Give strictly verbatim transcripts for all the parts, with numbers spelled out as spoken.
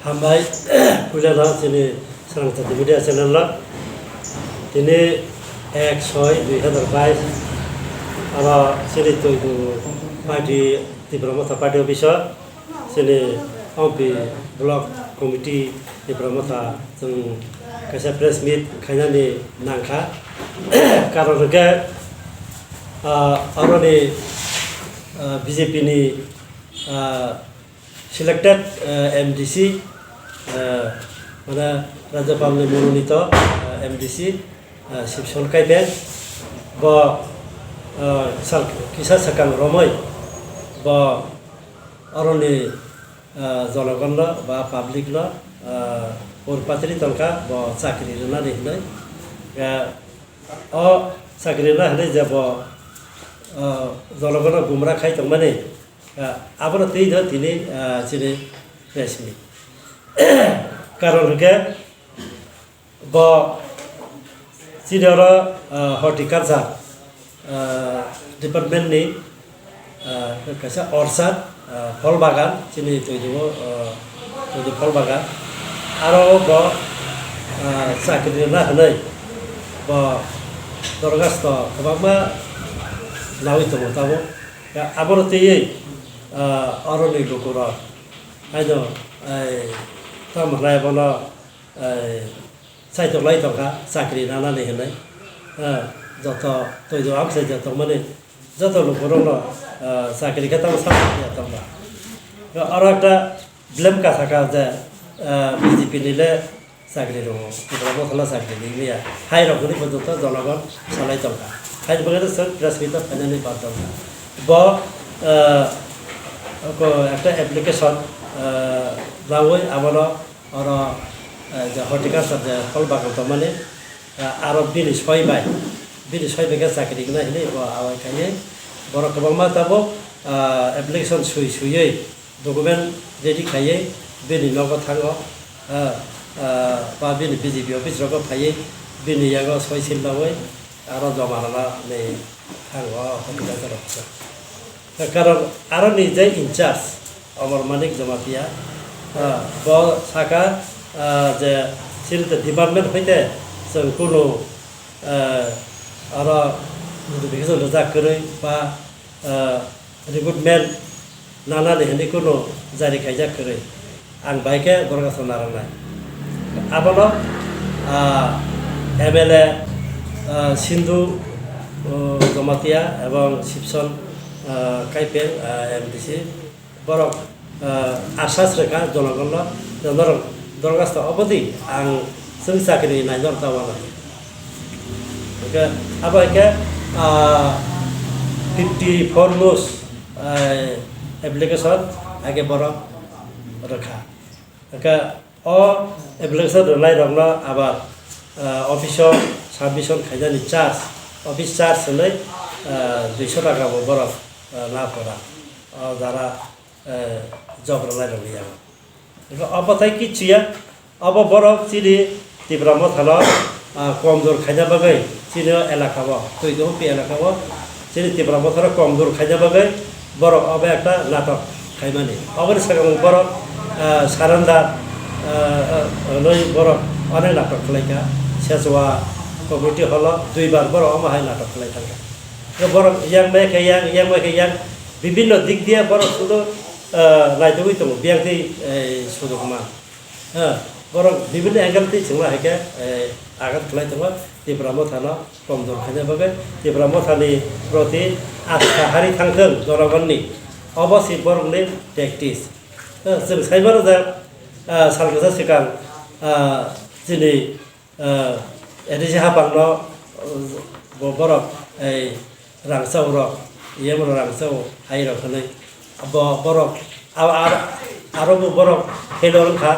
Hambai, puilano chini Srang Jati Media Channel lo. Tini ek soi dui hazar bais, aro chini Toidu party, Tipra Motha party office o, chini Ompi Block Committee Tipra Motha chwng kaisa press meet khainani nangkha. Karon hwnkhe, ah, aroni, ah, B J P ni, ah, selected, eh, M D C, eh, mane Rajyapalni mononito, eh, M D C, eh, Sibson Kaipeng, bo, eh, sal kisa swkang romwi bo aroni, eh, jonogonno ba publicno, eh, urpatri tongkha bo chakri rwnani hinwi. Eh, o chakri rwna hinwi je bo, eh, jonogonno gumra khai tongmani, Ah, abono twi no tini, ah, chini press meet. Karon hwnkhe bo chini oro, ah, horticulture, ah, department ni, ah, kaisa orchard, ah, phol bagan, chini Toidu o, ah, Toidu phol bagan. Aro bo, ah, chakri rwna hwnwi bo dorgasto kwbangma nawi tongo tabuk. Ya, abono twiwi, ah, oroni lukurok haino, ai, tamo hwnai bono, ai, chaitok lai tongkha, chakri nanani hinwi. Ah, joto Toidu amchai je tongmani, joto lukurokno, ah, chakri khe tamo samung ya tongma. Oro ekta blame kasaka je, ah, B J P ni le chakri rwo, Tipra Motha no chakri ri maya. Hai rok hwnwi porjonto jonogon salai tongkha. Hai bagwi no chwng press meet o phainani baddho wngkha. Bo, eh, ko ekta application, eh, lawi abono oro, eh, je horticulture je phol bagan tongmani, eh, aro bini soi bai, bini soi bai khe chakri wngnai hinwi bo awai khainai. Borok kwbangma tabuk, eh, application sui suiwi document ready khaiwi bini nogo thango, ah, ah, ba bini B J P office rogo phaiwi bini yago soi sil lawi aro joma rwna ni thango o hospital rok. Karon aroni je in charge Omor Manik Jamatia, ah, bo saka, ah, je chini department hoite chwng kunu, ah, aro notification rwjak kwrwi ba, ah, recruitment nanani hinwi kunu jari khaijak kwrwi. Ang bai khe dorgasto narwknai. Abono, ah, M L A, ah, Sindhu, oh, Jamatia ebong Sibson, ah, Kaipeng, ah, M D C borok, ah, asas rwkha jonogonno, je norok dorgasto obodi ang chwng chakri nai norok ta uanai. Hwnkhe abo hai khe, ah, fifty four mus, ah, application hai khe borok rwkha. Hwnkhe o application rwnairokno abar, ah, office o submission khainani charge, office charge hwnwi, ah, duiso taka bo borok, ah, la pora. O jara, eh, job rwnairokni yago. Hwnkhe obo tai kichu ya, obo borok chini Tipra Mothano, ah, komjor khaina bagwi chini o elaka o, Toidu Hupi elaka o chini Tipra Mothano komjor khaina bagwi borok obo ekta natok khaimani. Oboni swkang borok, ah, surrender, ah, ah, hwnwi borok onek natok khlaikha. Sechwa community hall o duibar borok omo hai natok khlai thangkha. Borok yang bai khe yang, yang bai khe yang, bibinno dik diya borok sudu, ah, naitugwi tongo, biyang tei, eh, sudok man. Ah, borok bibinno angle tei chwngno hai khe, eh, agat khlai tongo, Tipra Mothano komjor khaina bagwi, Tipra Mothani proti astha hari thangthwng jonogonni, obo se borokni practice. Ah, chwng sai mano je, ah, sal kwchak swkang, ah, chini ah, A D C haphangno, ah, bo-, borok, ei, rangchak rok, E M rok rangchak hai rok hwnwi. Bo-, borok, a-, a-, aro bo borok failure wngkha.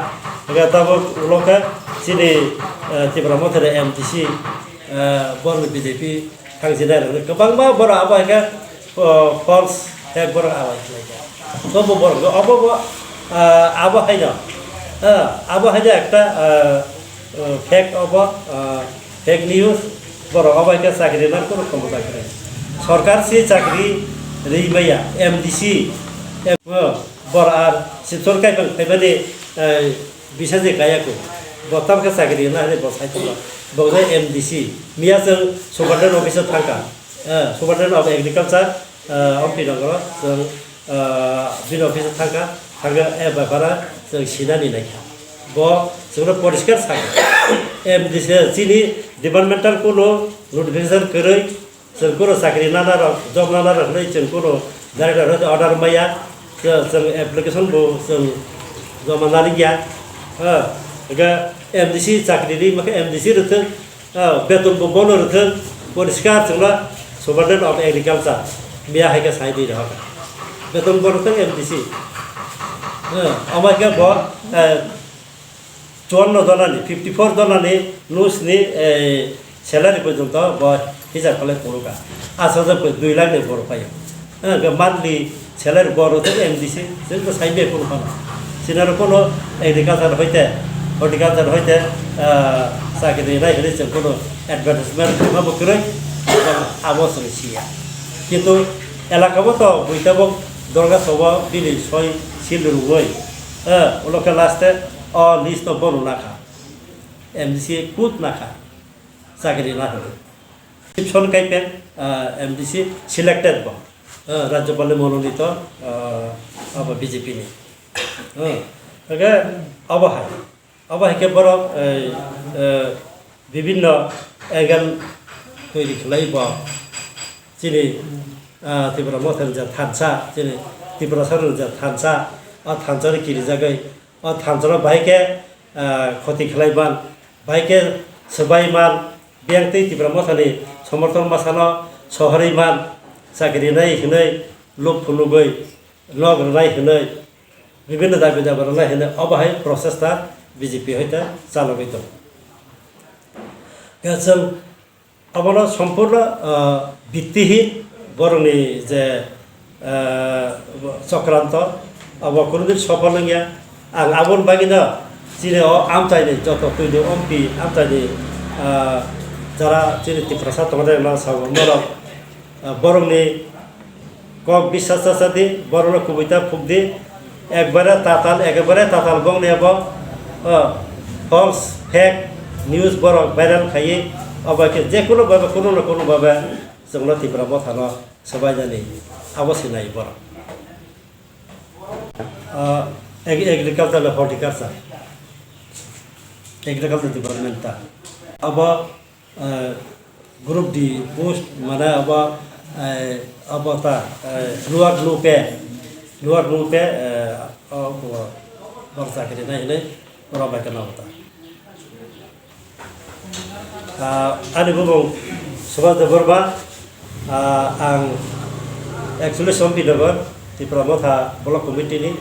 Hwnkhe tabuk ulo khe chini, ah, Tipra Mothani M D C, ah, borokni B J P thangsinai rok kwbangma borok abo hai khe, ah, false fake borok abo hai khlai kha. Tobo borok obo bo, ah, abo haino, ah, abo haino ekta, ah, uh, fake obo, uh, fake news, borok obo hai khe chakri rwna kunu khomota kwrwi. Sorkar se chakri rwi maya, M D C, em-, uh, borok ar Sibson Kaipeng phaimani, uh, Bisa je kaya ko. Bo tam khe chakri na hwnwi bo sai tongo. Bo khe M D C. Miya chwng Superintendent Office o thangkha. Eh, Superintendent of Agriculture, eh, Ompi Nogoro chwng, eh, bini office o thangkha. Thangkhe, eh, bepara chwng sinani naikha. Bo chwngno poriskar sakha. M D C chini departmental kuno notification kwrwi. Chwng kunu chakri nana rok, job nana rok hwnwi chwng kunu director hwnwi order maya. Chwng, chwng application bo chwng joma nani ya. Ha, ga M D C chakri ri, makhe M D C rwthwng, ha, beton bo bono rwthwng, poriskar chwngno Superintendent of Agriculture, miya hai khe sai di rohor. Beton bo rwthwng M D C. Ha, omo khe bo, eh, chuanno jonani, fifty four jonani nusni, eh, salary porjonto bo hisab khlai phunukha. Aswk jok dui lakh ni borok phaio. Eh, hwnkhe monthly salary borok tei M D C, chwng to sai bai phunukha. Sinaro kono agriculture hoite, horticulture hoite, ah, chakri rinai hwnwi chwng kono advertisement khaima bo kwrwi, abo chwng siya. Kintu elaka bo to buita bo dorga sobo bini soi sil rwui, eh, ulo khe last e o list o bono nakha. M D C kut nakha, chakri na hwnwi. Chipson Kaipen, ah, M D C selected bo, ah, Rajyapalni mononito, ah, abo B J P ni. Ah, hwnkhe abo hai, abo hai khe borok, eh, eh, bibinno angle toiri khlai bo chini, ah, Tipra Motha ni je thansa, chini Tiprasa ni je thansa, o thansa ni kirijagwi, o thansa no bahai khe, ah, khoti khlai man, bahai khe swbai man, biyang tei Tipra Motha ni somorthon masa no sohorwi man, chakri rinai hwnwi, luk phunugwi, nok rwnai hwnwi, bibinno dabi dawa rwnai hwnwi, obo hai prochesta B J P hoite chalogwi tongo. Khe chwng Abono sompurno, ah, bittihin borokni je, ah, chokranto, abo kunudin sopol wngya. Ang aboni bagwino chini o amchaini joto twini ompi amchaini, ah, jara chini Tiprasa tongnairokno sabo norok, ah, borokni kok biswas cha cha di, borokno kubui ta phuk di, ekbare tatal, ekebare tatal bongni abo, o, false, fake news borok viral khaiwi, obo khe je kuno babe, kuno na kuno babe chwngno Tipra Mothano swbainani abo sinai borok. O, ag-, agriculture, horticulture, agriculture department ta abo, eh, group D post, mane abo, eh, abo ta, eh, luak lupe, luak lupe, eh, o, o, bor chakri nai hinui, oro bai kheno abo ta. Ah, ani bumung Subhas Debbarma, ah, ang actually Sompinagar, Tipra Motha Block Committee ni.